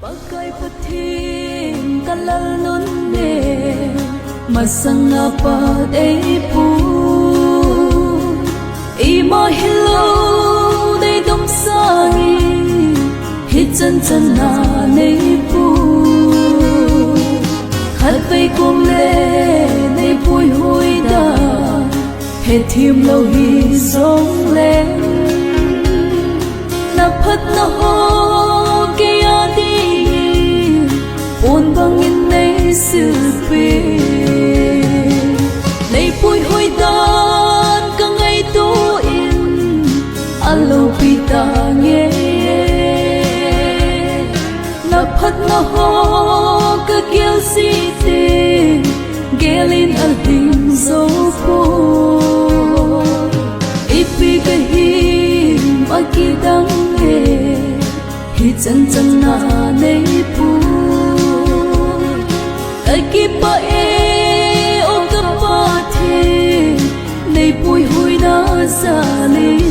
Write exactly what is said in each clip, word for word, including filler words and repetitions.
Pakai Pathen ka Lal nunne, masanga pat eipui. Ima hilou nei dom sangin, hichan chan na neipui. Khatvei kom le nei puihui dan, hethem lou hijongleng, na phatna ho kei a dingin, pon bangin nei silpeh. Nei puihui dan ka ngaito in, aloupi tange. Na phatna ho ka gel jeh in, gel in alhing jou poi. Ipi kahi, akidang e, hichan chan na neipui. Ka kipah e, o ka Pathen, nei puihuina jal in.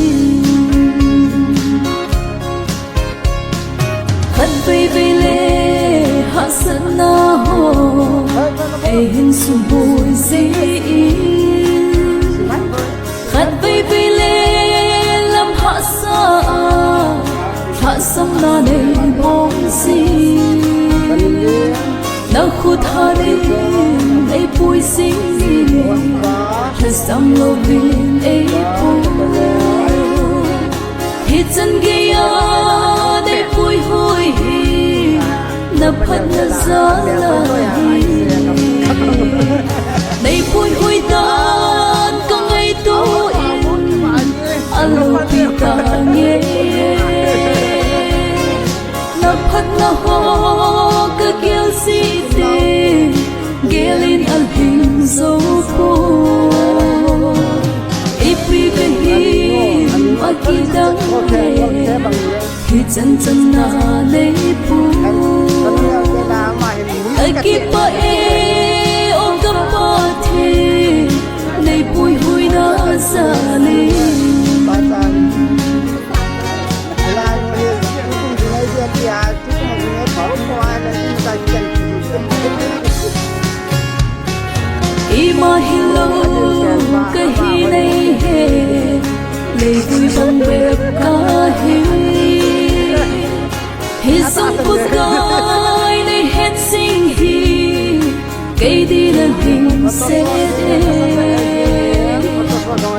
Khatvei vei le hahsatna ho, eihin suboi jeh in. Khatvei vei le lam hahsa a, lhahsamna nei bol jeh in. Na khut hat in eipui jing in, lhasam louvin eipui. Hichan geiya nei puihui hi, na phatna jal ahi. Nei puihui dan ka ngaito in, aloupi tange. Na phatna ho ka gel jeh in, gel in alhing jou poi. Ipi kahi, akidang e, hichan chan na neipui. Ka kipah e, o ka Pathen, nei puihuina jal in. Ima hilou kahi nei he, leivui bang bep kahi. Hijong Pakai nei het jing hi, kei dinga lhingset e.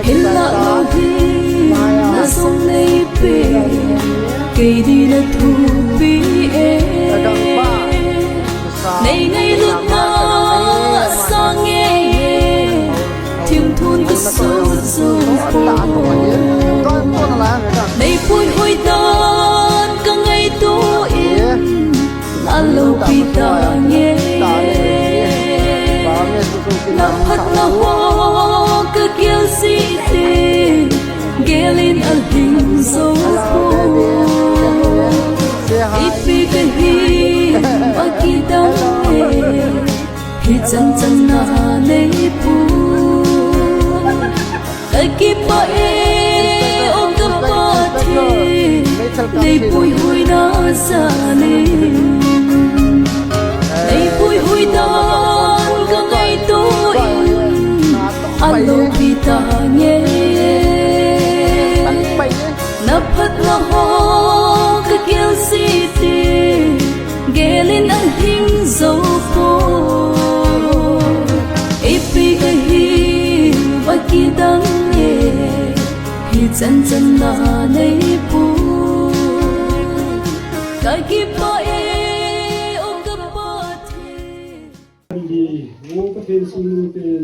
Hinlah lou hina jong neipeh, kei dinga thupi e. Nei ngailutna sangin, thimthun ka sut sut poi. Nei puihui dan ka ngaito in, aloupi tange. Na phatna ho ka gel jeh in, gel in alhing jou poi. Ipi kahi, akidang e, hichan chan na neipui. Ka kipah e, o ka Pathen, nei puihuina jal in. Nei puihui dan ka ngaito in, aloupi tange. Na phatna ho ka gel jeh in, gel in alhing jou poi. Ipi kahi, akidang e, hichan chan na neipui. Ka kipah e, o ka Pathen. Li, o Pathen sungten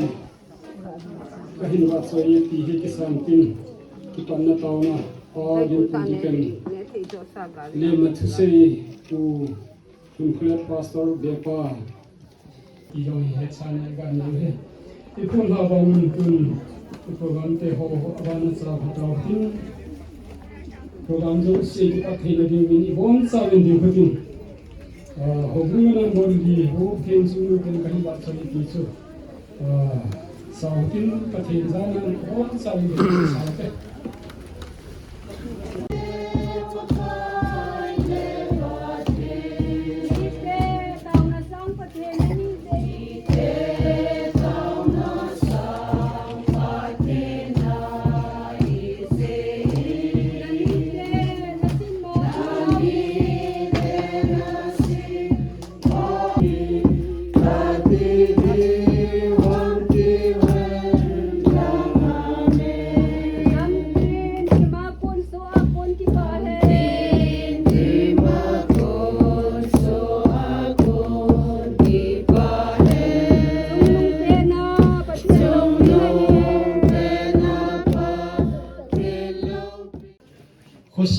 kahin vahchoi e ti hi kisan tin, kipana taona, a, din pu di kan. Le ma thusei pu Thun Khulet Pastor Bepa. I jong hi hetsahna i ga nei u ahi. I phun ha vang tun, i program te ho, ho, abana cha ho tau hin. Program jouse kipat theina dingin i bonchauvin ding khutin. Ah, houbung a nang bol di, ho khen chu nu khen kahin vahchoi ti chu. Ah, sau tin Pathen jana nang bonchauvin ding sau te.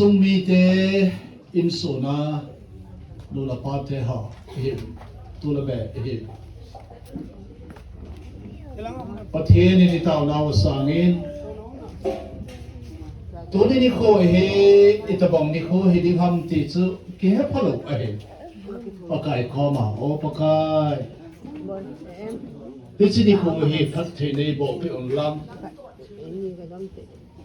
Sung mite, insung a nu le pate ho, ihi, tu le be, ihi. Pathen in itaonau sangin, tuni nikho hi itobang nikho hiding ham ti chu kihe phalou ahi. Pakai koma, O Pakai, hiche nikho hi phatthei neiboh peh un lang.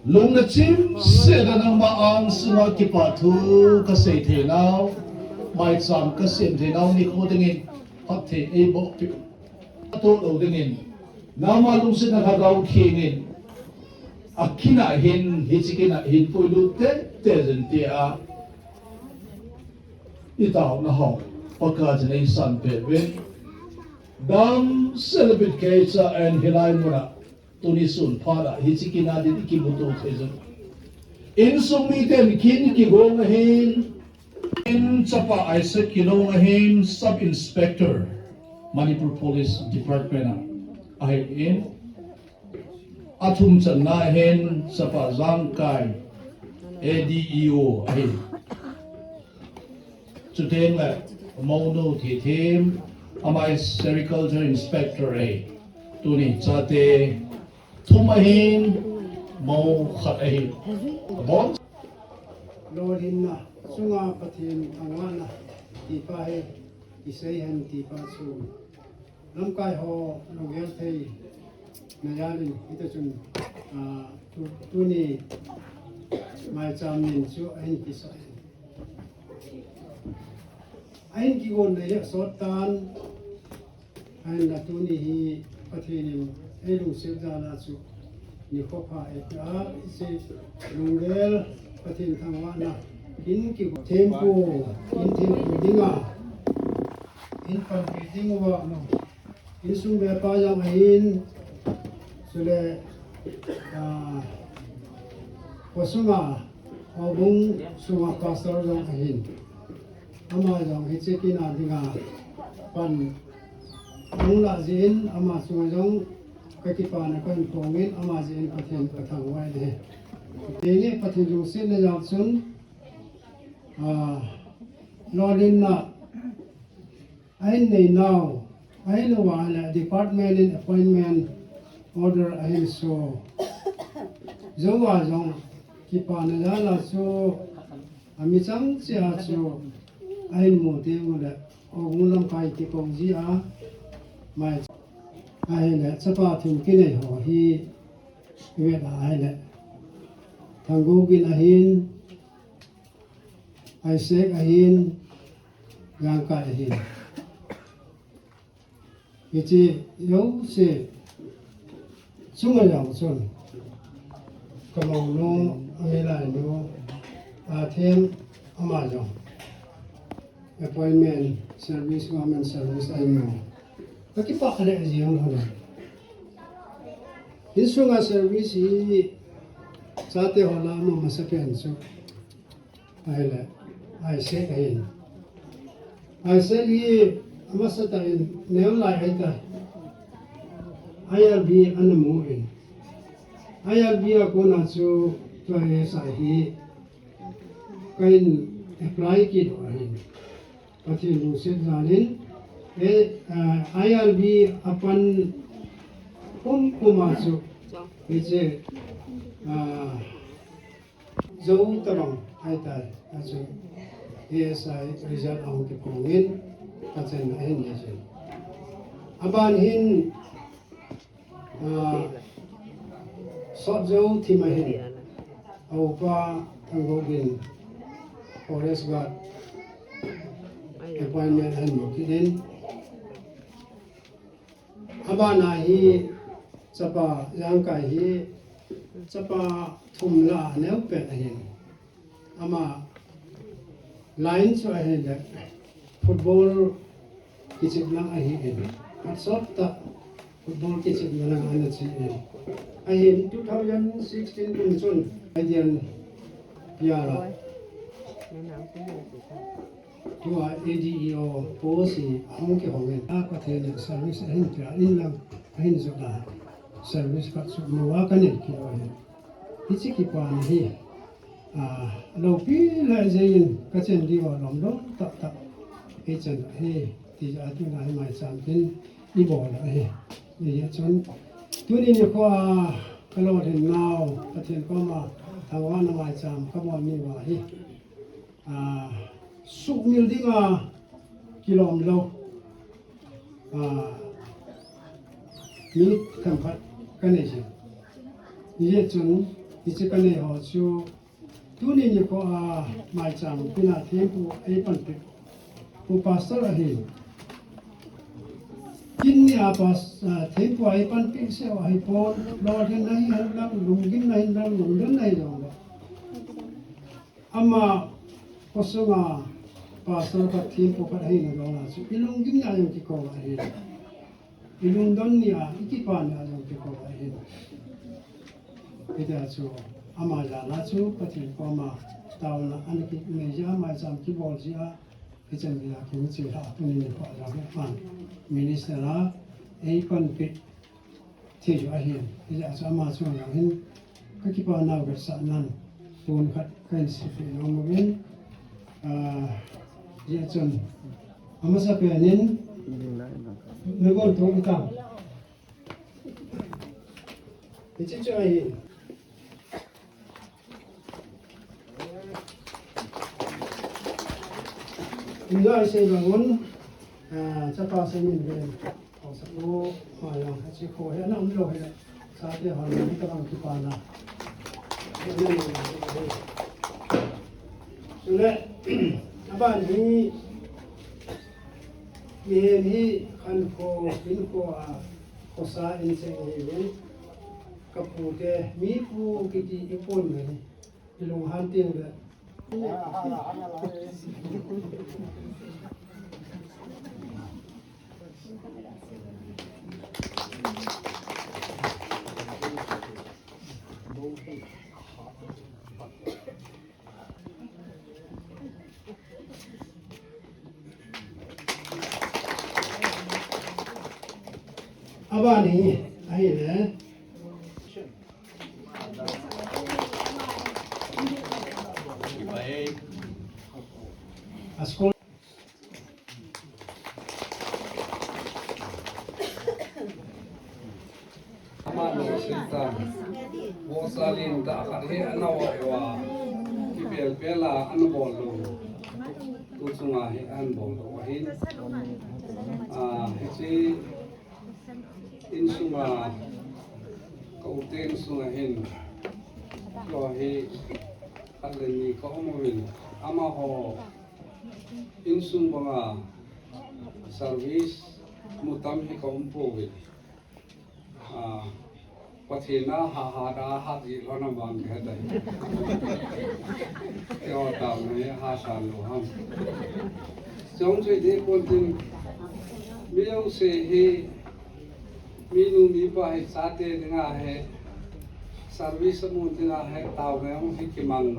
Lungna chimsetna nangma angsunga kipa thu kasei theinau, maicham kasem theinau nikho dingin phatthei eiboh peh un. Atoh lou dingin, nangma lungsetna lhagao khengin, akin a hin, hiche kin a hin puilut tei tei jin tia, itaonau ho, Pakai chun eisanpeh uvin. Damsel a bit keicha in hilai muna, tuni sun phat a, hiche kin a din ikimuto thei jin. Insung miten kin kigong ahin, in chapa Isaac Kilong ahin, Sub Inspector, Manipur Police Department a, ahin, athum channa ahin, chapa Jangkai, A D E O ahin. Chuteng le, mounu Thithem, ama hi Sericulture Inspector ahi. Tuni chate thum ahin, mou khat ahi. Abon. Lolhinna chunga Pathen thangvahna tipa hi kisei hen tipa chu lamkai ho lunggel theina jal in hita chun, ah, tu, tuni maicham nin chu ahin kisah in. Ahin kigon nei le sot tan, ahinla tuni hi Pathen in eilungset jal a chu nikho pha eipeh a, hiche lunggel Pathen thangvahna kin kigon thempu, kin thempu dinga, in panpi ding uva, insung bepa jong ahin, chule, ah, khosunga, houbung sunga pastor jong ahin. Ama jong hiche kin a dinga pan ahung lah jeh in, ama chunga jong kakipana kahin phong in, ama jeh in Pathen kathangvah in ahi. Tuni Pathen lungsetna jal chun, ah, lolhinna ahin neinau, ahin uva le department in appointment order ahin so. Jouva jong kipana jal a chu, amichang cheh a chu ahin mu teng ule, houbung lamkai kikou ji a, mai ahile chapa thum kinei ho hi, ivet a ahile, Thanggou gin ahin, Isaac ahin, Jangkai ahin. Hiche jouse chunga jong chun, kamounu, amilainu, Pathen ama jong appointment service, government service ahin mu. Kakipah le jeng lhon. Insunga service hi chate ho lah a amasapen chu ahile, Isaac ahin. Isaac hi amasatah in neolai ahitai. I R B ana mu in. I R B a kona chu tua A S I hi kahin apply kit u ahin. Pathen lungset jal in, eh, ah, I R B a pan pumpum a chu, hiche, ah, jou tabang ahitai, achu A S I result ahung kiphong in, kachan ahin hiche. Aban hin, ah, sot jou thim ahin, aupa Thanggou gin Forest Guard appointment ahin mu kit in. Abana hi chapa Jangkai hi chapa thum lah a aneo pen ahin. Ama line chu ahile football kichepna ahin. Asot tah football kichepna lang ana che in. Ahin two thousand sixteen kum chun Indian P R a tua A D E O post hi ahung kihong in. A Pathen in service ahin pia in lang ahin jot a service khat chu moa kanei kit u ahi. Hiche kipana hi Ah, loupi le jeiyin kachen diu alom lom tah tah. Hichan ahi, ti a tuna hi maicham tin ibol ahi. Hijeh chun, tuni nikho a kalolhin nau, Pathen koma thangvahna maicham kabol niu ahi. Ah, sumil dinga kilom lou. Ah, mi themkhat kanei jin. Hijeh chun, hiche kanei ho chu, tuni nikho a maicham pina thempu eipanpi. Pu pastor ahi. Kin nia pas-, ah, thempu a eipanpi seh ahipon, lolhinna hihen lang, lunggimna hihen lang, lungdonna hijongle. Ama khosunga pastor khat thempu khat ahina jong a chu, ilunggimna jong kikou ahi. Ilungdon nia, ikipa nia jong kikou ahi. Hitia chu, ama jal a chu, Pathen koma taona ana kinei jeh a, maicham kibol jeh a, hichan geiya kiche lha, tuni nikho a jong hi pan. Minister a, eipanpi thei chu ahin, hijeh a chu ama chunga jong hin, kakipa nau vetsahnan, tun khat kahin seipeh nom uvin, ah, hijeh chun, amasapen in, nagol tong itam. Hiche chu ahi. Inga isei bang un, ah, chapa sei min ven. Haosa u, ma jong, hiche kho hi ana umlou hile. Chate hon, hitobang kipana. Chule, aban hi, mihem hi, khankho, hinkho a, khosa incheng ahiuvin. Kapute, mipu kiti ipon mai. Ilunghan teng le. Abani, ahile. A school. Ama lo sin ta. Bo sa lin ta khat hi ana wa wa. Kipel pel a ana bol lo. Tu chunga hi ana bol lo ahin. Ah, hiche insunga, ka u te insunga hin, keiho hi khat le ni ka um uvin, amaho insung banga service mu tam hi ka um pouvin. Ah, Pathen a ha, ha, da, ha, ji, lhona bang, he, dai. Keiho taona hi, ha, san, lou, ham. Chong, chui, di, pon, tin. Mi, jong, se, hi. Mi, nu, mi, pa, hi, chate, dinga, hi. Service, mun, dinga, hi, taona, jong, hi, kimang.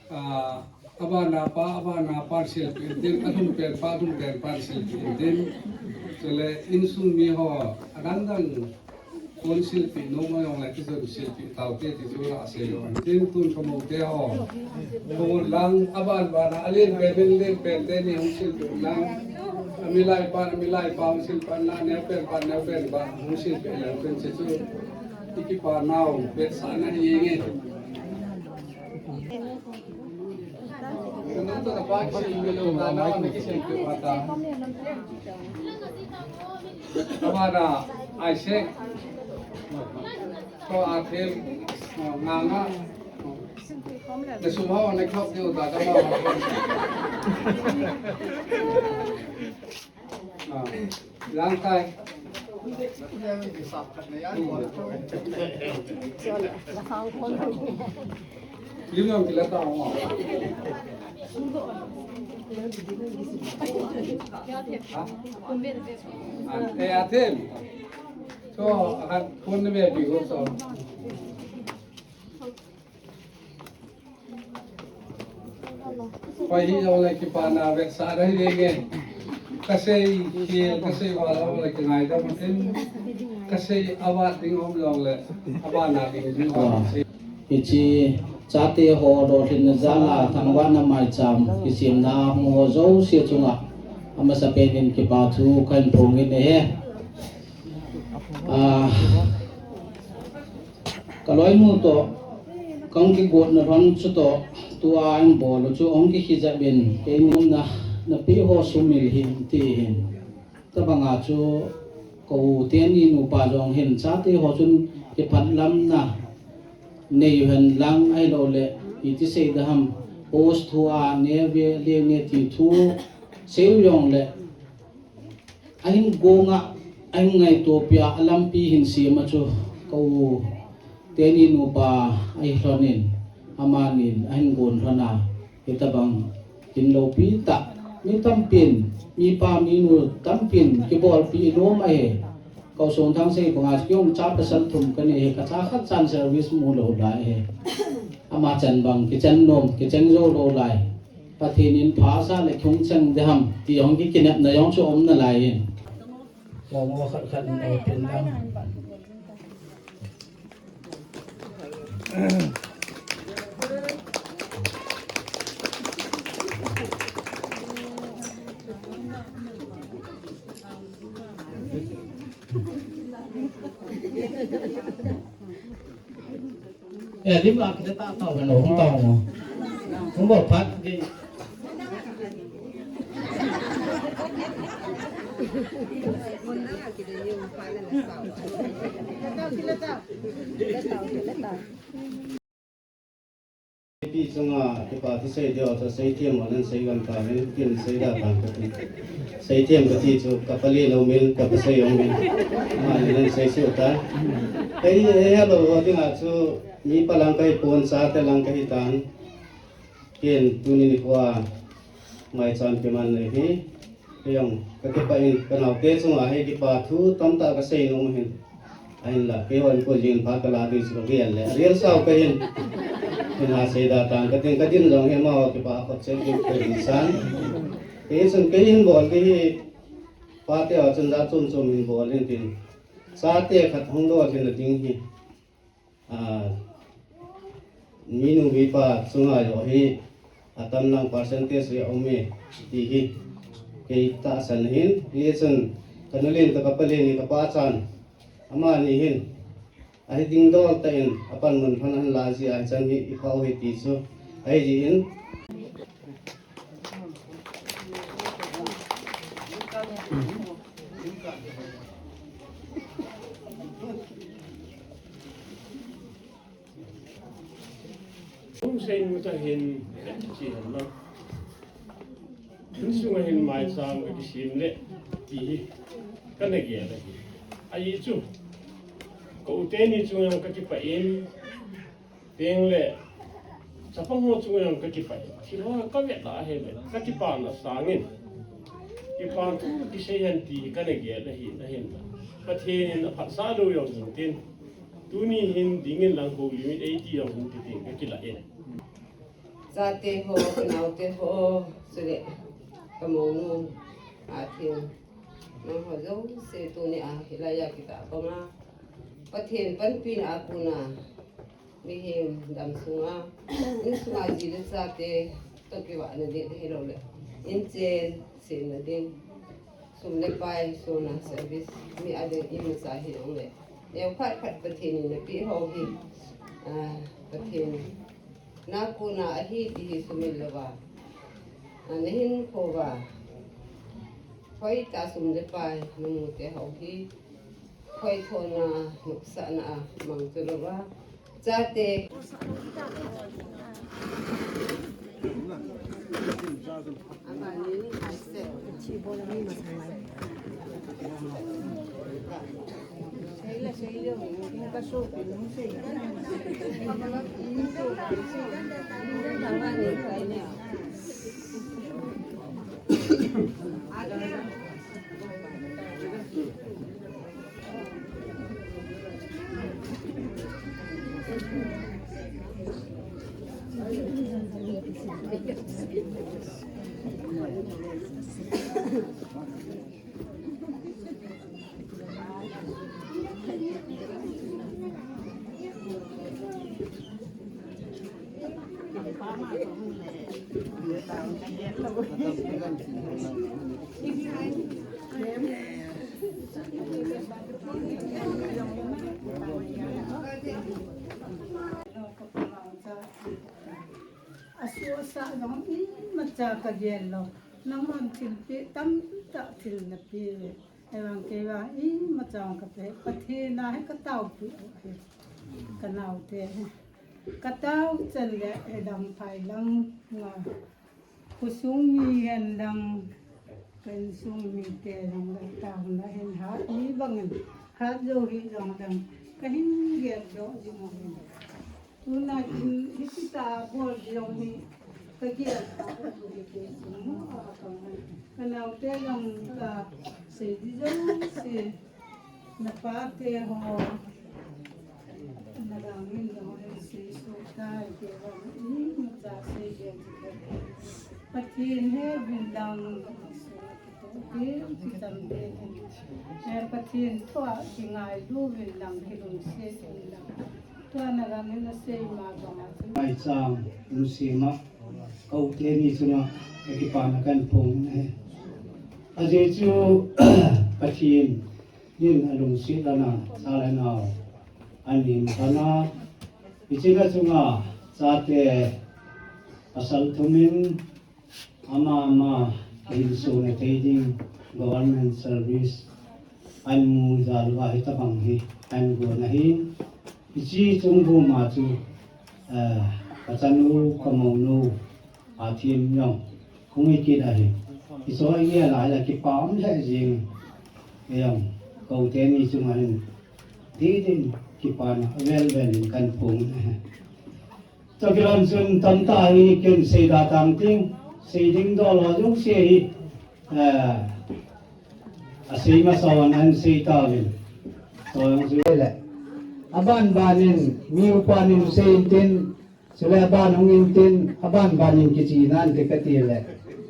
Ah, abana pa, abana pa silpeh intin, alhun pen pa, alhun pen pa silpeh intin. Chule insung mi ho, adang dang, kon silpeh nom ajong le, kijon silpeh taute, ti chu la sei lou. Tin tun ka mo te ho. Ko lang, aban bana, alen pen, alen pen te ni hung silpeh lang. Amilai pa, amilai pa, hung silpeh lang, neo pen pa, neo pen pa, hung silpeh lang, pen che chu. Ikipa nau, vetsahna hi nge. Abana Isaac. Ko Athem. Nganga. Nasum ho na khop diu ta ka ma. Ah, lang tai. Lim jong kila ta mo. Ha? An, eh, Athem. So, akan phone na be bi ko so. Pai hi jong le kipana vetsahna hi nge. Kasei khel, kasei val jong le kingaidam in. Kasei avat ding um jong le, abana ding ding um. Ah. Hiche Chate ho lolhinna jal a thangvahna maicham kisemna hung ho jouse chunga amasapen in kipa thu kahin phong in ahi. Ah, kaloinu toh, kahung kigotna lhon chutoh, tua eibol u chu hung kikhel jep in, keini umna, napeh ho sumil hih in ti hin. Tabanga chu ka u teni nupa jong hin chate ho chun kiphatlamna nei u hen lang ahilouleh iti sei ding ham, post thu a ne ve le ne ti thu sei u jongleh ahin gong a, ahin ngaito pia, alampi hin sem a chu ka u teni nupa ahi lhon in, amanin ahin gon lhon a, hitabang hin loupi tah. Mi tampin, mipa minu tampin kibolpi nom ahi. Ka u Songthangsei banga chu kei jong cha pasal thum kanei hi, ka cha khat chan service mu lou lai hi. Ama chan bang kichan nom, kicheng jou lou lai. Pathen in pha asah le hung cheng ding ham ti jong kikinepna jong chu um nalai in. Lamo khat khat in open dam. Eh, lim la kita ta tau kan hung tau mo. Hung bol phat di. Pi chunga kipa thu sei ding a, seithem ho nan sei gam ta, min kin sei da tan kati. Seithem kati chu ka palen u min, ka pasei u min. Amanin ahin sei suh ta. Kei, hello, ho dinga chu mi pa lang kahi pon, chate lang kahi tan. Ken tuni nikho a maicham kiman nei hi. Kei jong ka kipah in, ka naote chunga hi kipa thu tamtah ka sei nom hin. Ahinla, kei hon ko jing pha ka la ding chu ka gel le. Arial sao ka hin. Hin ha sei da tan ka tin, ka din jong hi amaho kipa khop cheh ding ka hin san. Kei chun kei hin bol kei hi. Pate ho chun ja chom chom hin bol hin tin. Chate khat hung dol hin a ding hi. Ah, minu mipa chunga jong hi atam lang percentage hi aum e, ti hi kei tahsan hin, hichun ka nu len toh ka palen hi ka pachan, amani hin ahi ding dol tah in apan mun lhon ahin la jeh a hichan hi i pha u hi ti chu ahi jeh in. Hung sei nu ta hin, chi hin na. Insunga hin maicham ka kisem le, ti hi, ka na gel ahi. Ahi chu, ka u teni chunga ka kipah in, Teng le, chapang ho chunga jong ka kipah in. Thil ho ka vet a ahile, ka kipana sangin. Kipa thu kisei hen ti ka na gel ahi, ahin. Pathen in aphatsah lou jong hin tin. Tuni hin dingin lang ho limit ei ti jong hin ti tin ka kilah in. Chate ho, ka naote ho, chule ka mounu, a thin. Nangho jouse tuni a hilai a kitah banga. Pathen panpina a kona. Mihem dam sunga, insunga ji le chate toh kivahna ding hilou le, inchen semna ding, sum le pai sona service, mi a ding imacha hijong le, neo khat khat Pathen in napeh ho hi, ah, Pathen na kona ahi ti hi sumil louva, ah, nahin khouva, hoitah sum le pai namu te ho hi, Hoithona, nopsahna a mang chu louva. Chate. Asu asa jong imacha kagel lou. Nangman thilpeh tamtah thil napeh ve. Ahivang kei vang imacha jong kapeh. Pathen a hi kataopeh u ahi. Kanaote hi. Katao chan le hi dang phai lang nga. Khosung mi hen lang, ka insung mite lang le taona hin hat mi bangin, hat jou hih jong lang, kahin geldoh jing uvin. Tuna in hitia bol jong hi, kagel kha u hi kei sung mu a kang. Kanaote jong kasei di jouse. Napate ho, nagangin jong hin seisoh tai, kei vang imacha sei ding. Pathen heuvin lang, kitoh ding, kicham ding. Pathen thu a kingailu vin lang, kilungset vin lang. Tua nagangin nasei ma banga chu. Maicham, lungset ma, ka u teni chunga, ka kipana kahin phong ahi. Ajeh chu, Pathen in alungset lana, cha le nao ahin lhon a, hiche chunga chate pasal thum in ama ama insung a thei ding government service ahin mu jal uva hitabang hi ahin gon ahin, hiche chung buma chu, eh, kachanu, kamounu, Pathen jong hung hi kit ahi. Hiche hi ngai lai la kipa um lheh jing. Jong, ka u teni chunga hin, didin kipana velvel in kahin phong ahi. Chukit lam chun tamtah hi ken seida tang ting, sei ding dol ho jouse hi, eh, asei masa uvin ahin sei tauvin. Chujong chu le, aban ban in, mi upan in sei intin, Chule aban hung intin, aban ban in kiche nante kati le,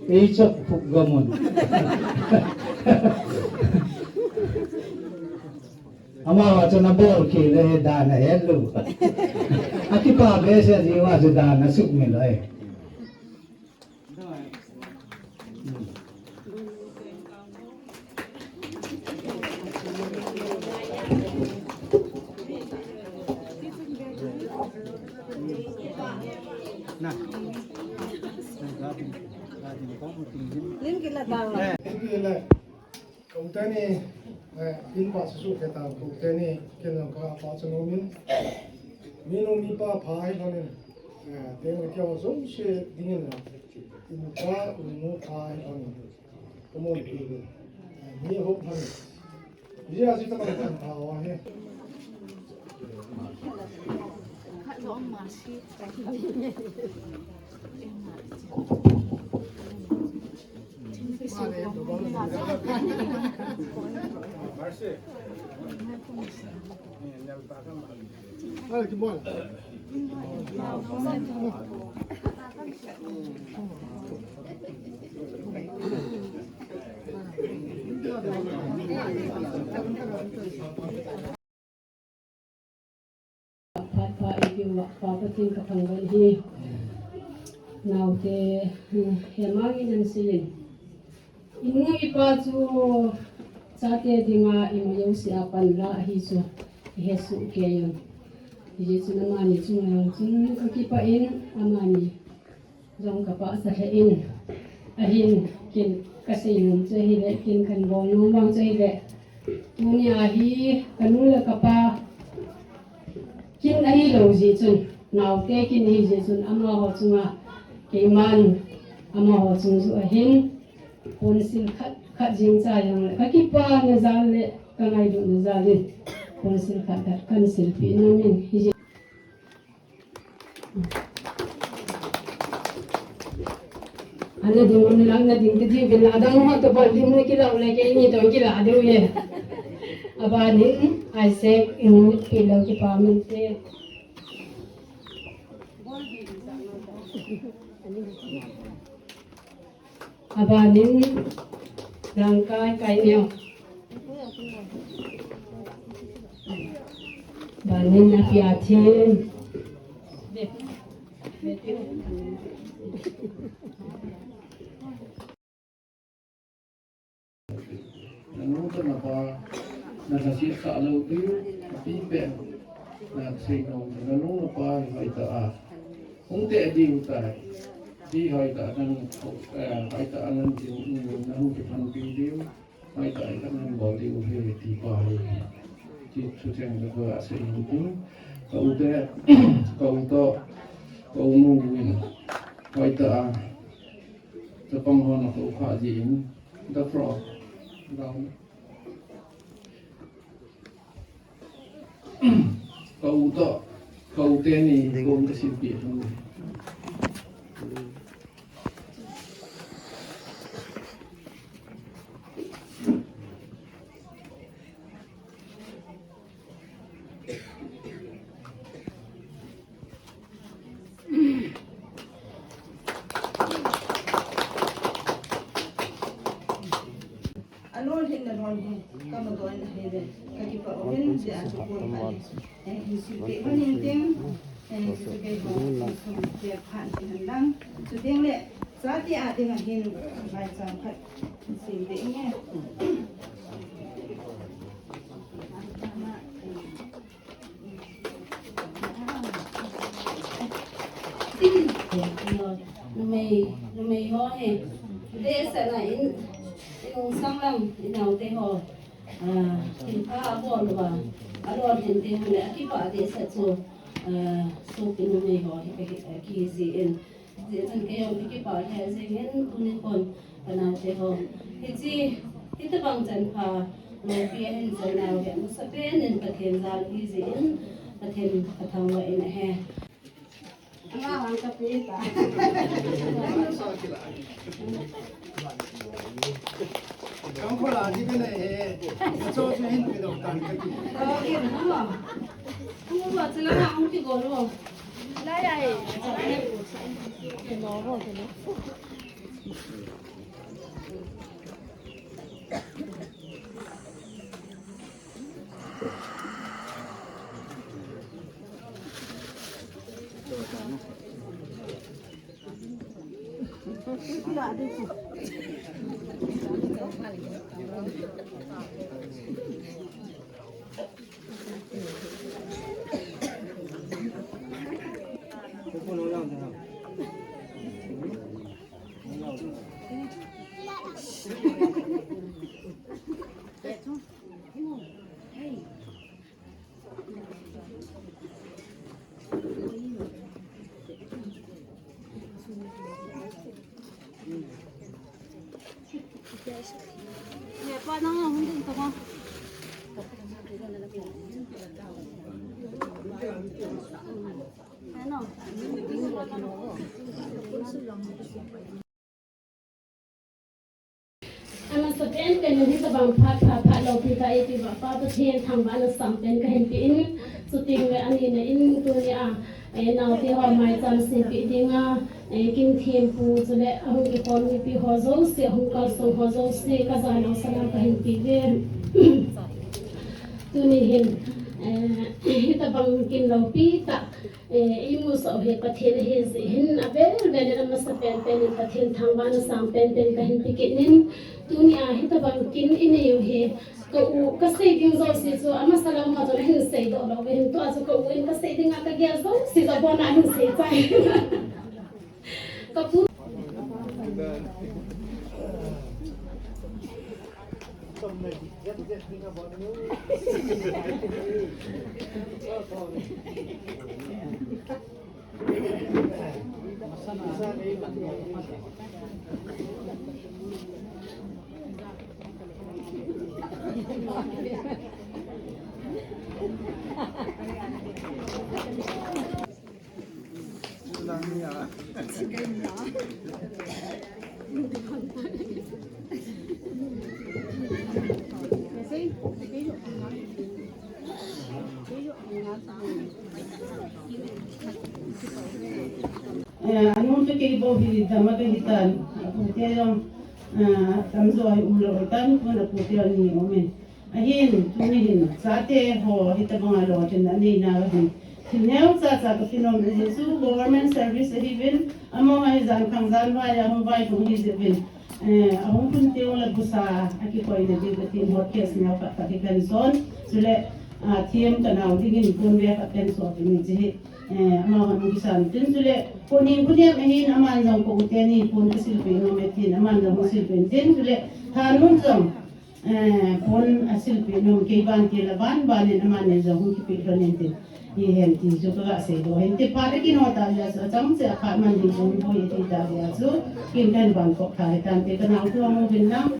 eichop phup gam un. Amaho chun abol khel le dan ahet lou. Akipa behseh jeh uva chu dan asumil lou e. Lim kila dang. Ka u teni, eh, in pa susu keta, ka u teni, ken ka pa chanu min. Minu mipa pha hi lhonin, eh, teng le keu jouse dingin la. In pa, in nu pha hi lhonin. Ka mun pi le. Eh, mi hop lhonin. Jia si ta ka pha wa he. Phat pha eipeuva, Pa Pathen kathangvah in ahi. Naote, hemang in ahin seiyin. Inu ipa chu chate dinga ima jouse a panla ahi chu, ihe soh kei un. Hijeh chun amani chunga jong chun kakipah in amani jong kapachat lheh in, ahin ken kasei nom chu ahile, ken kahin bol nom vang chu ahile, tunia hi kanu le kapa kin ahilou jeh chun, naote kin ahi jeh chun, amaho chunga keiman amaho chung joh ahin ponsil khat khat jeng cha jongle, kakipana jal le kangailutna jal in ponsil khat khat kahin silpeh nom in, hijeh Ana ding un lang, na ding te ding vin la dang ho to bol ding na kilah le, keini to kilah diu e. Abanin Isaac in pi lo kipa min te. Abanin Dangkai Kaineo. Abanin Apiathin. Napa, na lhaset sah lou diu, pi pen, na sei nom, na nu na pa, hoitah a. Hung teh diu tai. Ti hoitah a nang, eh, hoitah a nang diu, na hung kiphanpi diu. Hoitah a nang bol diu he, ti pa hi. Ti thu cheng le ko a sei hin tin. Ka u te, ka u toh, ka u nu in. Hoitah a. Chapang ho na ko kha ji in. The frog. Down. Ka u toh, ka u teni, ka u ka simpi. Alolhinna lol hi, kama doina hi le, kakipah uvin, dia chu kon pha le. Eh, hin silpeh uvin tin, eh, chu kei ho, hin silpeh pha ni hen lang. Chuteng le, chate a dinga hin, maicham khat, hin silpeh inge. Numei, numei ho hi. Dehset na in, in ung sang lam, in naote ho. Ah, thilpha abol uva. Alolhin te ho le, akipah dehset chu. Ah, sopi numei ho hi, ki, ki ji in. Hijeh chun kei jong kakipah lheh jengin tuni khon ka naote ho. Hiche, hitabang chanpha loupi ahin channau hi amasapen in Pathen jal ahi jeh in Pathen kathangvah in ahi. Ama hang kape ta. Kangkhola di bena he. Cho chu hin pe dong tan kati. Ko ke mo. Ko mo ba chila na hung ti go lo. La ya he. Ke mo ho ke mo. Amasapen pen in hitabang phat, phat, phat loupi ta e ti va Pa Pathen thangvahna sangpen kahin pe in, chuteng le anina in tunia, eh, naote ho maicham seipeh dinga, eh, kin thempu chule ahung kikhom mipi ho jouse, ahung kalsong ho jouse, kajanau salam kahin pe uve. Tuni hin, eh, hitabang kin loupi tah, eh, imusah u hi Pathen ahi jeh hin avel vel in amasapen pen in Pathen thangvahna sangpen pen kahin pe kit in, tunia hitabang kin inei u hi ka u, kasei ding jouse chu amasa lam ho chun ahin seidoh lou uvin, tua chu ka u in kasei dinga kagel jouse chu abona ahin sei chai. Kapu. Eh, anung chu kei bou hi dam a kahi tan, apute jong, eh, tamjo hi umlou tan, kon apute jong ni um in. Ahin, tuni hin, chate ho, hitabanga lolhinna anei nau ahin. Thil neocha cha kakinom ahi chu, government service ahiuvin, amaho hi jankhang janvai a hung vailhung ahi jeh uvin. Eh, ahung phun teng le busa akikoi na diu katin hot case neo khat khat hi kahin son. Chule, ah, Thiem ka nao dingin pon ve khat kahin son ding in chi hi. Eh, ama hon kisan tin chule, pon ni pon ni ahin aman jong ko teni pon kasil pe nom e tin, aman jong silpeh tin chule, Thanun jong, eh, pon asil pe nom kei ban ti la ban ban in aman ne jong hung kipe lhon in tin. Hi hen ti chu kaga seidoh hen ti phat a kino ta jeh a chu achang che a khat man ding jong boi ti ta jeh a chu kin kan ban kop tha hi tan te ka nao thu amu vin lang.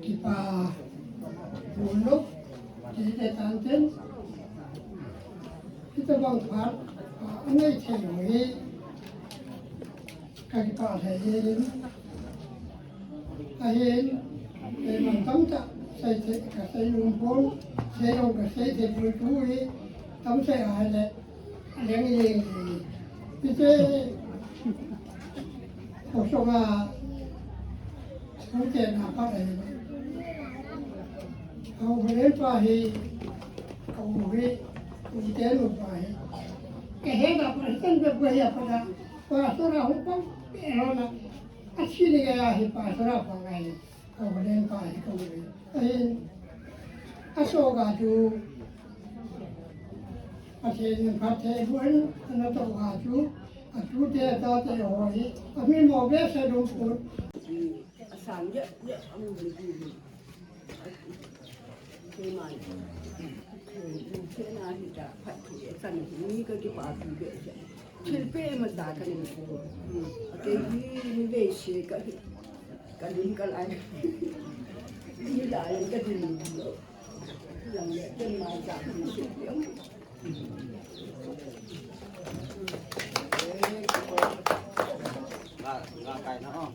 Kipa, puluk, kite tanten, kita bang phat, angai thei hi, ka kipa thei hi, ahin, eh, man tam ta, sai thei, ka sai lum pon, sai lum ka sai thei pul tu hi, tam sai a le, Leng leng. Ite, kosong a, ute na pa e. Kau hule pa hi, kau hui, ute nu pa hi. Ke he na pa, ten pe pa ya pa na, pa so na hu pa, pe na. Achi ni ga ya hi pa so na pa ga hi. Kau hule pa hi kau hule. Ahin, aso ga chu, Pathen in phatthei boh in, ana toh ga chu, atute atate ho hi, amimo behseh lum pon. Asan jep jep amu hi. Keima. Keima hi ta phatthei achan hi, mi ka kipa pi behseh. Thilpeh masa kanei poi. Kei hi mi veise kahi. Kadim kalai. Mi lai kadim. Yang le ken mai ja. Nga, nga kai na o.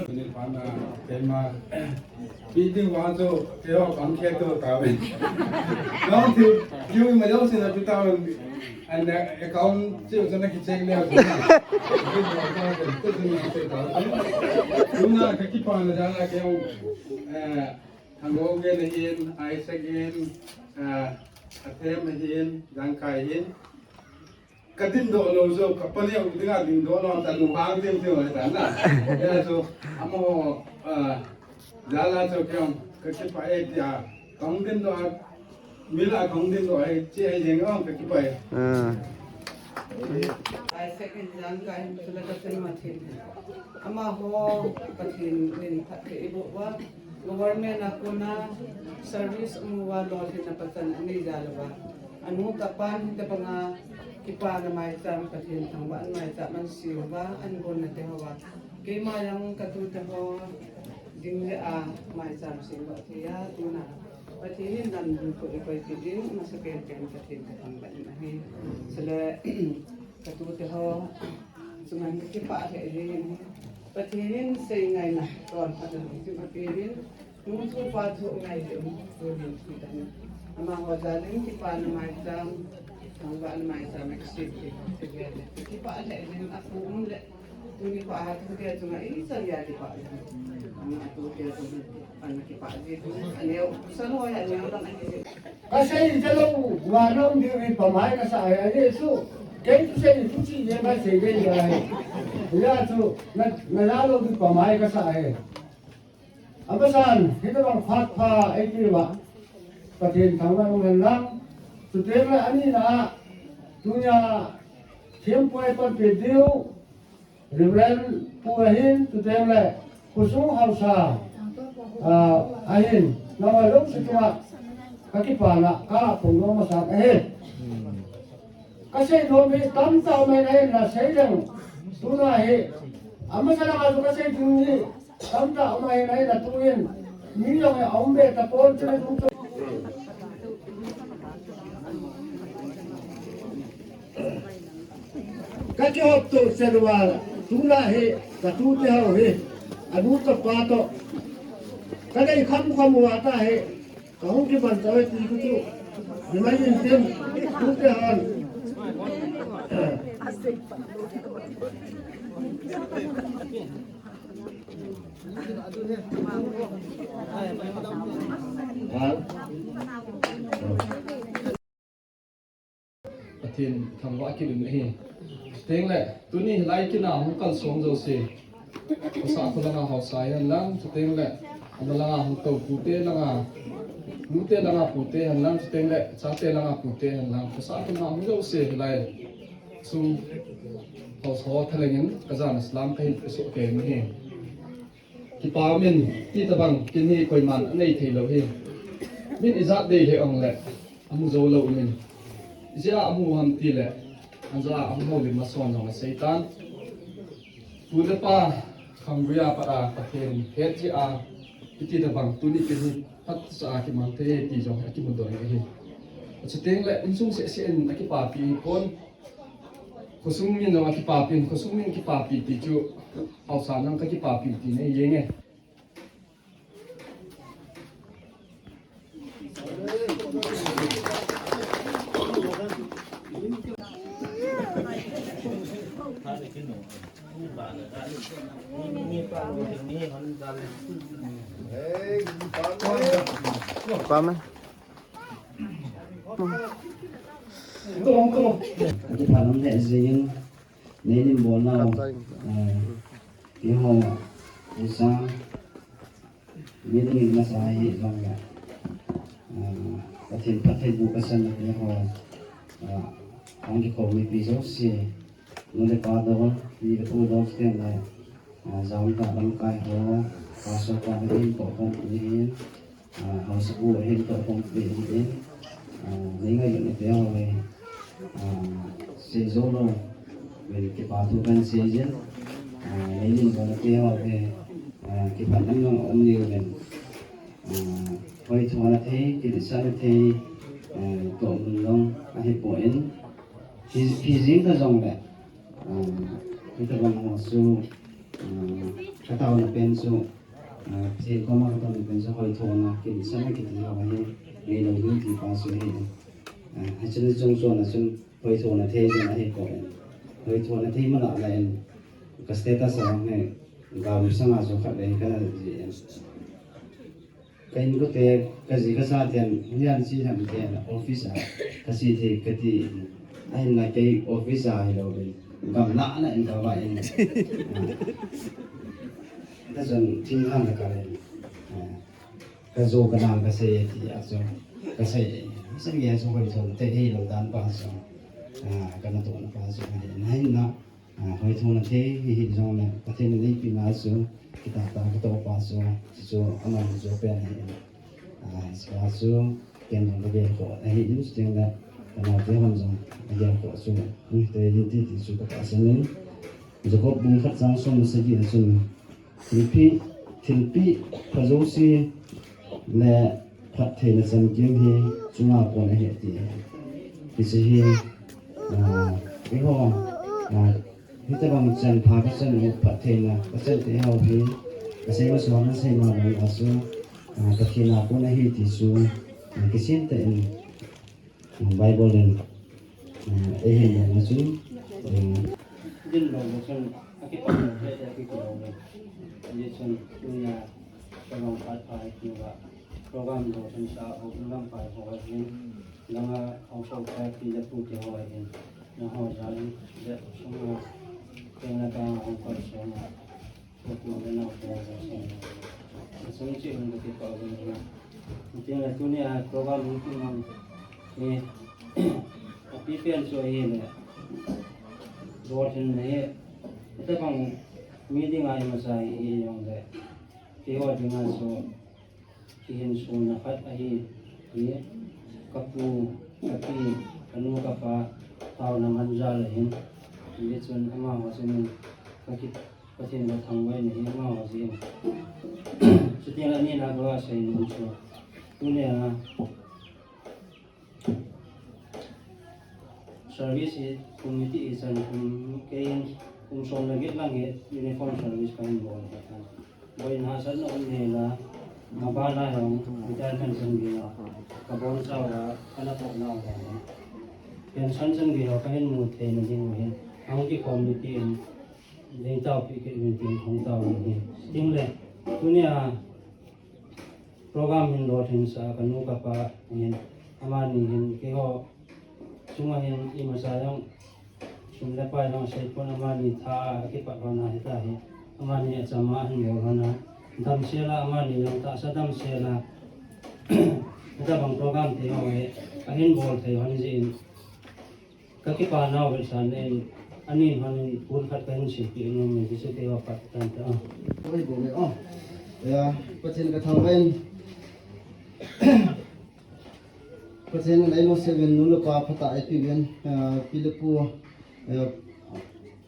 Ni pa na, keima. Pi ding wa jo, keo kam khe to ta ve. Nong tiu, tiu ma jo sin na pi ta ve. An account tiu jo na ki check le. Tuna ka kipa na ja na keo, eh, Thangou ngen ahin, Isaac hin, eh, Athem ahin, Jangkai hin. Ka dingdoh lou chu, ka paneo dinga dingdoh lou, ta lungkham ding ding ta na. Ya chu, amaho, ah, jal a chu kei jong, ka kipah e tia, kahung dingdoh a, mi lah a kahung dingdoh a, che a jeng jong ka kipah e. Ah. Ai second jang ka hin chula ka chen ma chen. Amaho, Pathen in phatthei eiboh uva. Government a kona service um uva lolhinna pachan anei jal uva. Anu kapan hitabanga kipana maicham Pathen thangvahna maicham ahin sem uva, ahin gonna te hoa. Keima jong katute ho ding le a maicham sem uva thei a tuna. Pathen in lam ding ko ikoi kit in, masa penpen Pathen kathangvah in ahi. Chule, Katute ho, chunga kakipah lheh jengin, Pathen in seingaina, ton phatna lungthim apeuvin, nu chu pa chu ngai lheh un, tunin kitan. Amaho jal in kipana maicham, thangvahna maicham executive together. Kipah lheh jengin, apu um le, tuni pa a tute chunga ichan geiya kipah lheh. Ama tute chunga, ana kipah jengin, aneo, san ho a aneo lang ahi. Kasei talou, vana um diu hi pamai kasa ahi, ahi chu. Kei kasei thu chi le kasei le ahi. Hijeh chun na, na ja lou ding pamai kasa e. Amasan, hitabang phat pha eipeuva Pathen thangvah in umhen lang. Chuteng le anina a, tunia thempu eipanpi diu Reverend Pu ahin, chuteng le khosung haosa, ah, ahin, nangho jouse chunga kakipana kaphongdoh masat ahi. Kasei nom hi tamtah um ahin, ahinla seileng tuna hi, amasa langa chu kasei ding hi tamtah um ahin, ahinla tuin mi jong hi aum be tapon, chule tu kakihop toh chan uva, tuna hi katute ho hi, anu kapa toh kadei khamkham uva tahi, kahung kiban tauve ti chu himai intin, tute hon Pathen thangvah kit in ahi. Chuteng le, tuni hilai kin a hung kalsong jouse, khosa kho langa haosa hihen lang, chuteng le, ama langa hung tou pute langa, nute langa pute hen lang, chuteng le, chate langa pute hen lang, khosa kho langa hung jouse hilai chung haosa ho thalheng in kajana salam kahin pesoh kei in ahi. Kipa umin, hitobang kin hi koiman anei thei lou hi. Min ijat dei le ong le, amu jou lou umin. Ijeh a amu ham tile, aja a amu houlim mason jong aseitan. Pu le pa, khamgui a pat a Pathen het jeh a, hitobang tuni kin hi phatcha a kimang thei ti jong akimudoh in ahi. Chuteng le, insung seh seh in akipapi hipon. Khosung min jong akipapin, khosung min kipapi ti chu, haosa nang kakipapi ti nei jeng e. Pame. Ati phalam le jing in, nei lim bol nau. Eh, keiho, isa, meeting in masa hi jong le. Eh, Pathen phattheiboh kasan le keiho. Eh, ang kikhom mipi jouse. Nu le pa dol, pi le pu dol, chuteng le, ah, jam ka lamkai ho, pastor pa le in toh khom pi hin, ah, haosapu hin toh khom pi hin, ah, nei ngailut nate ho le, ah, sei jou lou, vel kipa thu kan sei jin, ah, nei lim bol nate ho le, ah, kipat lam jong um ni uvin, ah, hoithona thei, kiletsahna thei, ah, toh mun jong ahipoi, hi, hi jing ta jong le, Ah, hitobang ho chu, ah, kataona pen chu, ah, Pathen koma kataona pen chu hoithona, kiletsahna kiti ho hi, neilou ding ti pa chu ahi. Ah, hichun chungchon a chun hoithona thei jong ahipoi. Hoithona thei mala la in, ka status a hung hi, galu sanga chu khatvei kana ji in. Ka inkote, kaji kasa ten, hian chi ham ten, office a, kasi thei kati, ahinla kei office a hilou le, gamla na in kava in. Tachun, thinglhang na kalen. Kajo kanam kasei ti a chu, kasei. Sangei a chu hoithona thei hilou dan pa chu. Kana tohna pa chu, ahinla, Ah, hoithona thei hi, hi jong le, Pathen in eipina chu, kitah tah katoh pa chu, chu chu, aman chu pen ahi. Ah, hiche pa chu, ken jong kagelkhoh ahi in, chuteng le, kanaote hon jong, agelkhoh chu, hung hitei in ti, ti chu katahsan in. Jacob bung khat chang som le sagi a chun, Thilpeh, thilpeh pha jouse le phattheina chamkim hi chunga kon ahi ati. Hiche hi, ah, eiho, ah, hitobang chan pha kachan le phattheina kachan te ho hi, kasei ma suang, kasei ma bang a chu, ah, Pathen a kon ahi ti chu, ah, kisem tah in, Bible in, eh, eihin bol na chun, eh, din lo na chun, akipan lo, eh, eh, akipan lo. Ajeh chun, tunia, ka long phat phat kiva, program lo chun sa, ho lamkai ho hin, langa, ho so ka ti le pu ti ho hin, na ho jal in, le sunga, Kei na ka hong koi sa na. Ka pu le nau te sa sa. Sa sung chi hong ka ti pa le na. Ti na tu ni a program hong tu mang. Ni a pi pen so hi le. Dor hin le. Ita bang meeting a i masa hi i yong le. Ti ho ding a so. Kihin suna khat ahi, hi, ka pu, ka pi, ka nu, ka pa, taona man jal ahin, hi chun amaho chun ka ki, Pathen ka thangvah in hi amaho jin. Chuti la ni la ka sei nu chu. Tuni a, service hi kum iti ichan kum keiin kum som le get lang hi uniform service kahin bol ahi. Boina hahsatna um hel a, mabana jong retirement chan geiya kabonchauva kana toh nau jong hi. Pension chan geiya kahin mu theina diu hin, ahung kikhom mipi in, jingtao pi kit uvin tin hung tao u ahi. Tin le, tunia program hin lolhinsah a kanu kapa hin, amani hin keiho chunga hin imacha jong sum le pai jong seipon, amani tha a kipat lhon a hitahi. Amani achama ahin bol lhon a, damsel a amani jong tahsa damsel a hitabang program te ho hi ahin bol thei lhon jeh in, ka kipa nau vetsahna in, anin lhon in pon khat kahin silpeh nom in, hichu keiho pat tan ta. Oi, bol le o. Ya, Pathen ka thangvah in. Pathen in eilungset uvin, nu le pa phatah eipeuvin, eh, pi le pu, eh,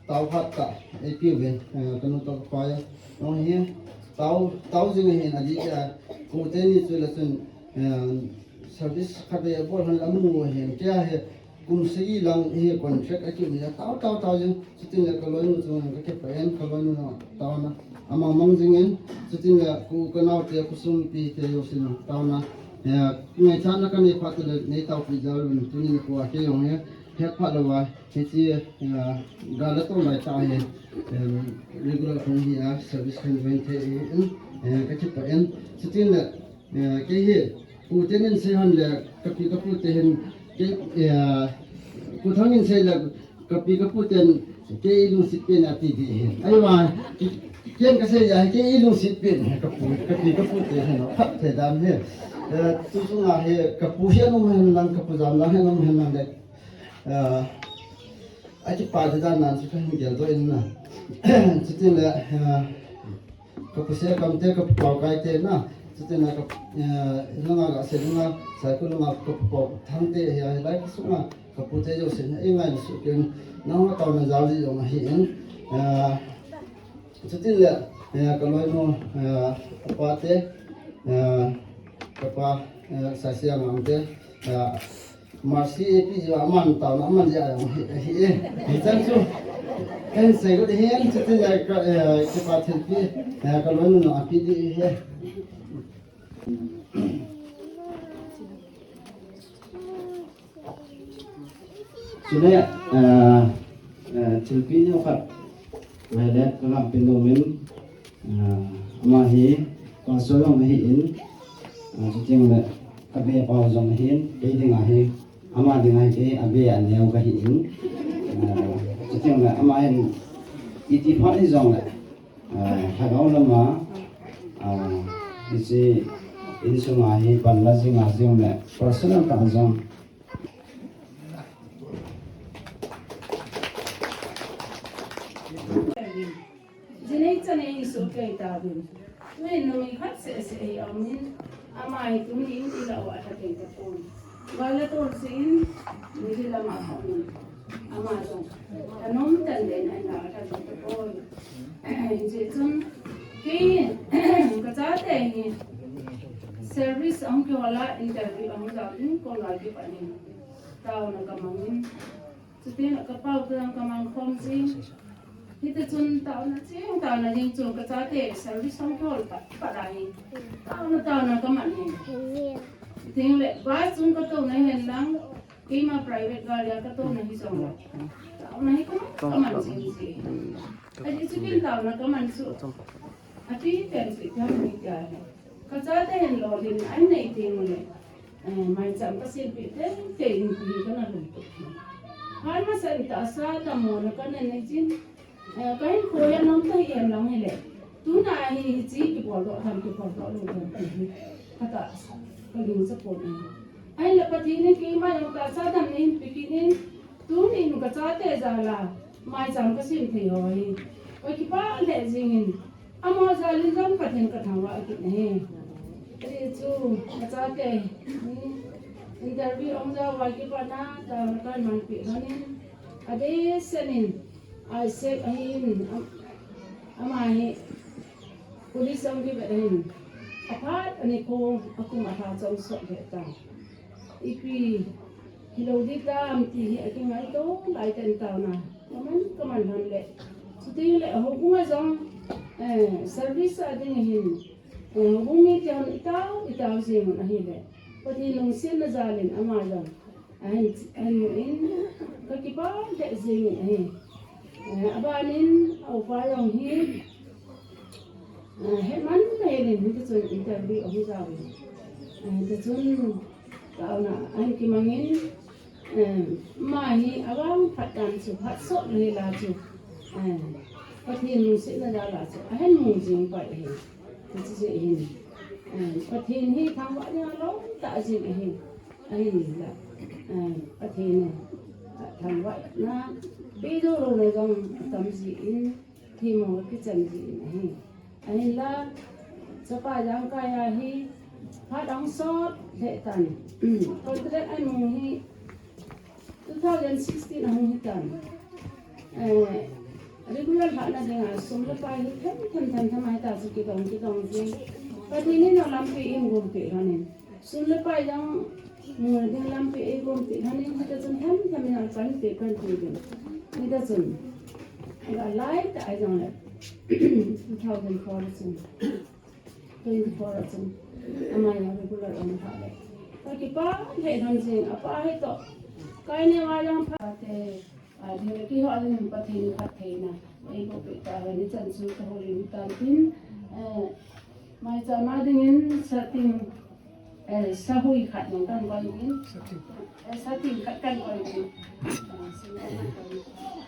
tao phatah eipeuvin, eh, kanu toh kapa jong hi tao, tao jing ahin, adih a, pu teni chu la chun, eh, service khatvei abol lhon amu ahin, keiya hi kum sagi lang hi contract akium a, tao, tao, tao jing. Chutin le ka loinu chunga ka kipah in, ka loinu na taona ama mang jingin, chutin le ku ka naote, khosung mipite jousen taona, eh, ngaichatna kanei phat le nei taopeh jal uvin, tunin kua kei jong hi het phat louva hiche, eh, gal le tol lai tah hi, eh, regular kong hi a service kan join thei in, eh, ka kipah in, chutin le Eh, kei hi, pu ten in sei hon le, ka pi ka pu te hin, kei, eh, pu Thang in sei le, ka pi ka pu ten, kei ilungset pen ati di hin. Ahivang, kei, ken ka sei a, kei ilungset pen, ka pu, ka pi ka pu te hin, phat thei dan hi. Eh, tu chunga hi, ka pu hi anom hen lang, ka pu Jamlang hi anom hen lang le. Eh, akipa thei dan nan chu ka hin geldoh in na. Chutin le, eh, Ka pu Sekam te, ka pu Paokai te na, chutin a ka, eh, langa ka sei langa, Saikul langa ka pu Paothang te hi a, hilai ka sunga ka pu te jousen, ei ngai suh kin, nangho taona jal jeh jong ahi in, eh, chutin le, eh, ka loinu, eh, ka pa te, eh, ka pa, eh, Saisiangam te, eh, Mercy A P G aman taona aman jeh a jong hi, hi, hi, hichan chu. Kahin sei got ahin, chutin le ka, eh, kipa thilpeh, eh, ka loinu na apeh ding ahi. Chule, eh, eh, thilpeh neo khat, vele ka lampi nomin, Ah, ama hi pastor jong ahin, ah, chuteng le ka be pau jong ahin, kei dinga hi ama dinga hi kei a be aneo kahin, ah, chuteng le ama hin iti phat hijongle, ah, lhagao lama, ah, hiche insunga hi panla jinga jong le personal tah jong Jinei chanei in sohkei tauvin. Tuin numei khat seh seh hi aumin, ama hi tuni in ilah uva atha kei tapon. Gal le tol seh in, nili lama aumin. Ama jong thanom tah in ahinla atha kei tapon. Hijeh chun, kei, ka chate hi service ahung kihol a, interview ahung jao ding kon gal kipan in. Taona kamangin. Chutin ka pau te jong kamang khom jin. Hiti chun taona ching, taona jing chun ka chate service hung kihol pat pat ahi. Taona, taona kaman hi. Tin le, bus chung katouna hen lang, keima private gari a katouna hijongle, taona hi kaman, kaman jing jin. Ajeh chu ken taona kaman chu, ati pen chu ipi ham itia hi. Ka chate hin lolhin ahin nei teng ule. Eh, maicham ka silpeh teng teng in pi kana lhun tup hi. Phat masa in tahsa dammo na kana nei jin. Eh, ka hinkho hi anom ta hi em lang hile. Tuna hi hiche kibol doh tham, kibol doh lou tham ti hi. Kata, ka lung sa pon e. Ahile Pathen in keima jong tahsa dam nei hin pe kit in. Tunin ka chate jal a maicham ka sem thei ho hi ka kipah lheh jing in. Amaho jal in jong Pathen ka thangvah kit ahi. Ajeh chu ka chate hi interview ahung jao uva kipat na taona kahin manpeh lhon in, adeh seh in Isaac ahin, am-, ama hi police ahung kivet ahin. Aphat anikho, akum alha chu ahung sot lheh tan. Ipi hilou ding tam ti hi akingaito lai ten taona kaman, kaman lhon le. Chuteng le houbung a jong, eh, service a ding ahin, eh, houbung mite hon itao, itao jing un ahile. Pathen lungsetna jal in ama jong ahin, ahin mu in ka kipah lheh jing in ahi. Eh, aban in a upa jong hi, eh, hetman na hel in hiti chun interview ahung jao in. Eh, hiti chun taona ahin kimang in, eh, ama hi avang phat dan chu, phat sot le la chu, eh, Pathen lungsetna jal a chu ahin mu jing pai ahi. Hiche jeh hin, eh, Pathen hi thangvah ding alom tah jing ahi. Ahinla, eh, Pathen in thangvahna pe jou louna jong atam jin, themmo kichan jin ahi. Ahinla, chapa jangkai a hi phat ahung sot lheh tan. Contract anung hi two thousand sixteen ahung hi tan. Eh, regular lhahna dinga sum le pai hi them, them, them, them ahi ta chu kidong, kidong jing. Pathen in alampi eihung gompeh lhon in. Sum le pai jong mu ding lampi eihung gompeh lhon in, hita chun them, them in apanpi, panpi ding. Hita chun, aga lai ta ahi jongle, two thousand four chun. Twenty-four a chun ama jong regular um tha le. Ka kipah lheh lhon jing, apa hi toh. Kai neo a jong pha te, a, ding le kihou a ding Pathen phattheina eiboh peh tauhen, hichan chu ka houlim tan tin, eh, maicham a dingin sating, eh, sahui khat jong kan koi in. Eh, sating khat kan koi in. Ah,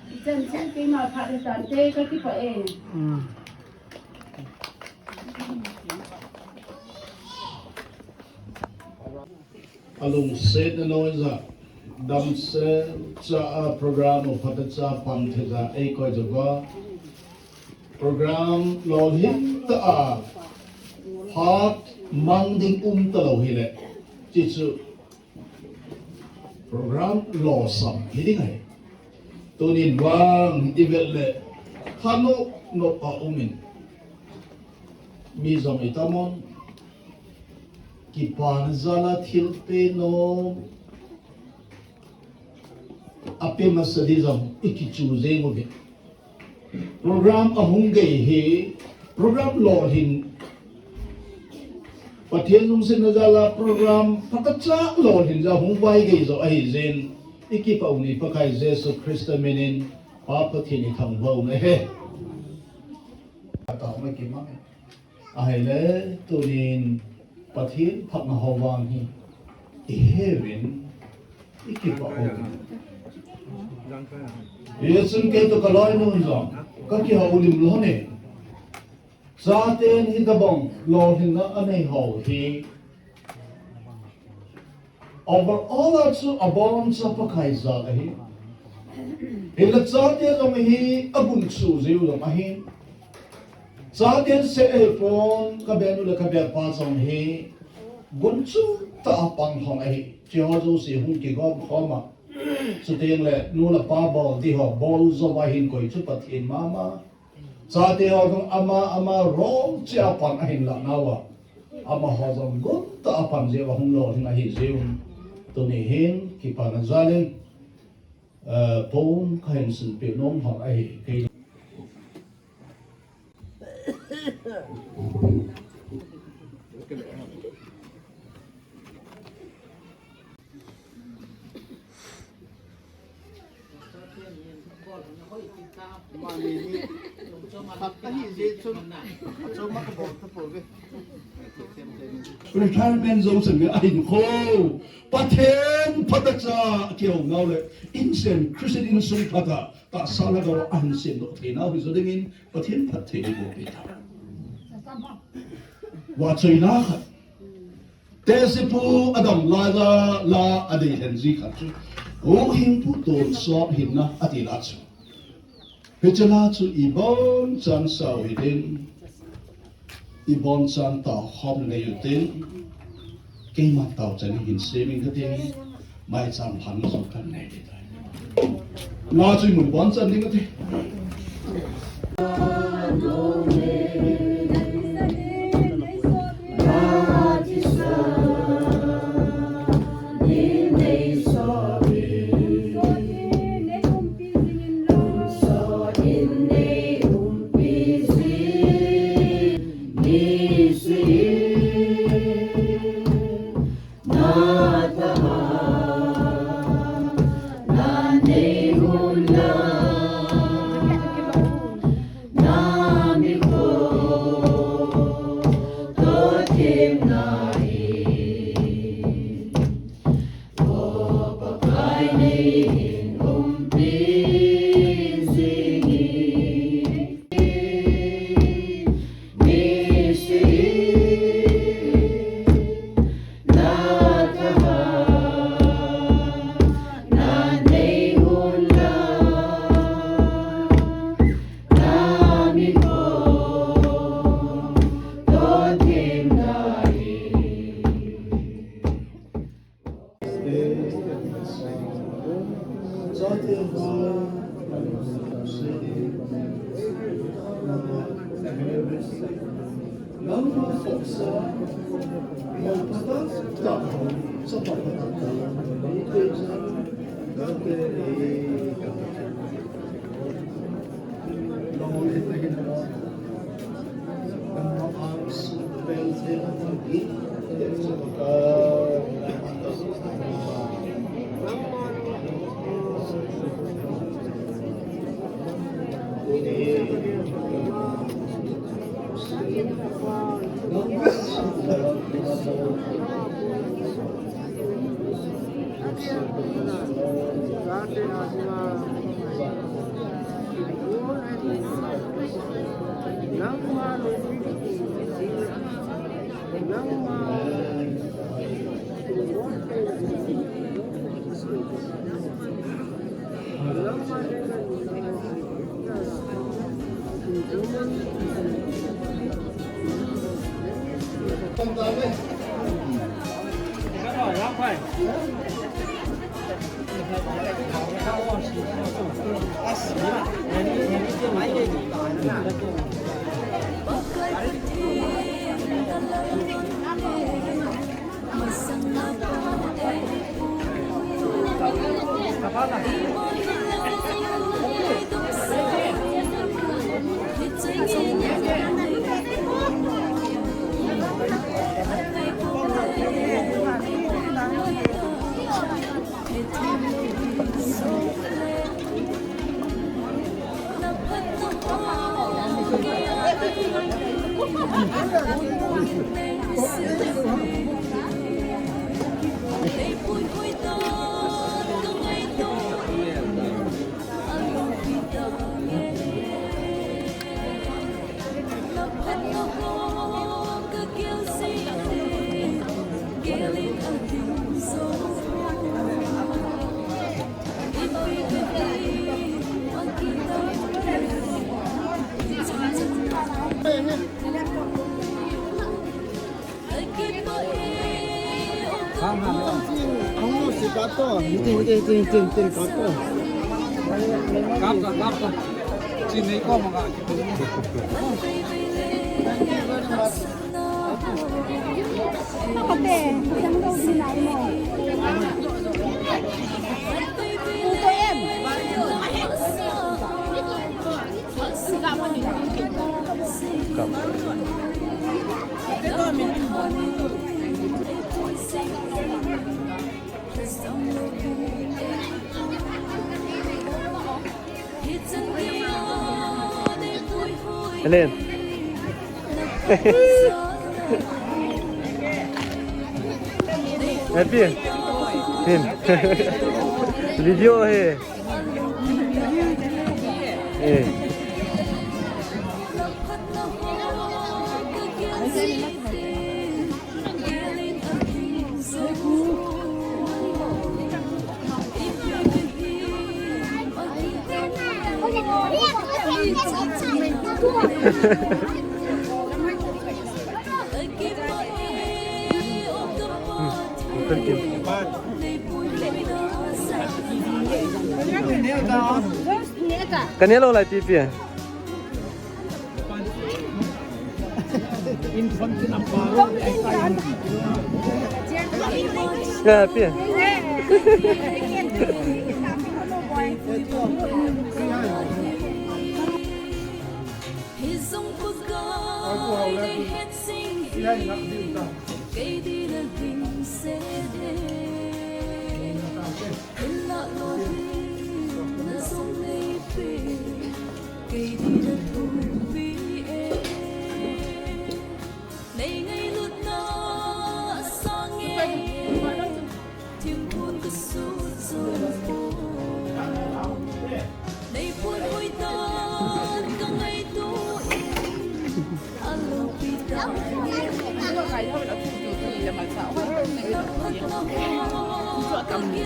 hichan chu keima phat le tante ka kipah e. Alungsetna noiya, damsel cha a program u phatah cha pan thei ja eikoi jouva. Program lolhin tah a phat mang ding um talou hile, hichu program losam hiding ahi. Tunin vang ivet le thanop nop a um in, mi jong itam un, kipana jal a thilpeh nom ape masa ding jong ikichu jeng uve. Program ahung gei hi, program lolhin, Pathen lungsetna jal a program phatah cha lolhin jong hung vaigei jo ahi jeh in, ikipah u ni Pakai Jesu Christa min in, Pa Pathen ithangvah u ahi. Atah ma kimang e. Ahile, tunin Pathen phatna ho vang hi iheuvin, ikipah u. Hichun kei toh kaloinun jong kakihoulim lhon e. Chaten hitobang lolhinna anei ho hi Overall a chu aboncha Pakai jal ahi. Hinla chate jong hi agunchu jiu jong ahi. Chate seh ahipon, kabenu le kabehpa jong hi gunchu tah a pang lhon ahi. Hiche ho jouse hung kigom khom a, chuteng le nu le pa bol ding ho bol jouva hinkho chu Pathen mama. Chate ho jong ama, ama rong cheh a pan ahin lah nauva, amaho jong gunchu tah a pan jeh uva hung lolhing ahi jeh un. Tuni hin kipana jal in, eh, pon kahin sunpeh nom lhon ahi. Kei Retirement jong chang nge ahin kho. Pathen phatah cha kihou nau le. Insen Christian insung phatah. tahsa lhagao a ahin semdoh theina hi jo dingin Pathen phatthei eiboh peh ta. Vahchoina khat. Tehsepu Adam la la la adei lhen ji khat chu, huhhingpu tonsot hinna ati la chu. Hiche la chu ibonchan sao hitin, ibonchan taokhom nei utin, keiman taochan hin semin katin, maicham phatna jong kanei ding tai. Nga chu imun bonchan ding kati. Helen. Happy. Helen. Video hai. Eh. Ka ne lou lai pipi. Ka pi.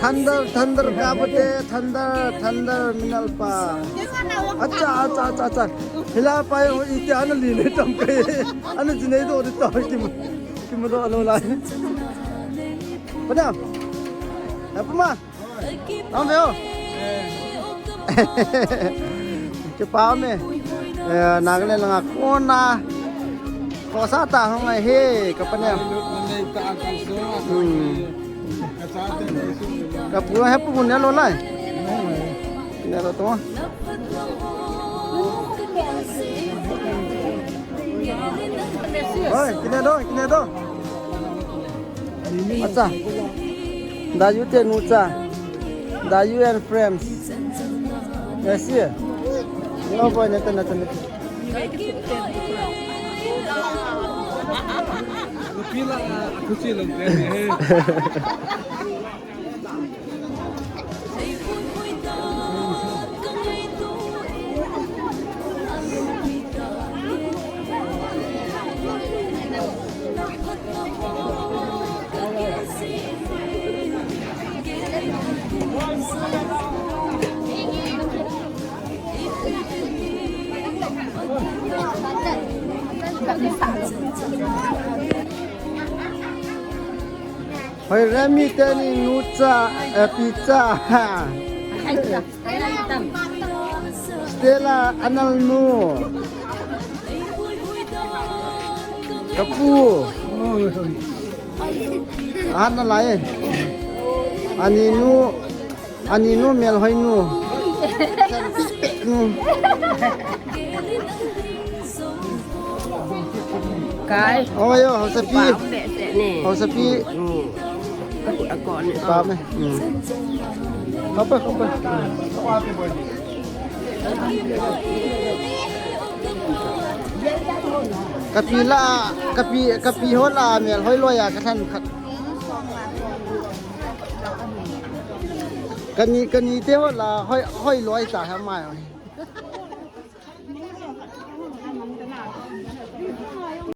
Thunder, thunder, kapate, thunder, thunder, minalpa. Acha, acha, acha, acha. Hila pa yo iti ana li ne tam kai. Ana jinei do de ta kim. Kim do lo lai. Pada. Apa ma? Ang veo. Kipa me. Eh, Nagaland langa kona. Khosa ta hung ai he, ka pa ne. Hmm. Ka pu he pu ne lo lai. Ne lo to. Oi, kine do, kine do. Acha. Da you te nucha. Da you and friends. Yes, yeah. Yo, boy, neta, neta, neta. Pila, aku sih long. Hoi, Remi teni nucha, eh, picha. Stella, anal nu. Ka pu. Ana lai. Ani nu. Ani nu, melhoi nu. Nu. Kai. Oh, yo, hausa pi. Pam be se ne. Hausa pi. Nu. Aku, aku ne. Pam eh. Hmm. Apa, apa? Ka pi la, ka pi, ka pi ho la, melhoi loi a, ka than khat. Kani, kani te ho la, hoi, hoi loi ta ha mai.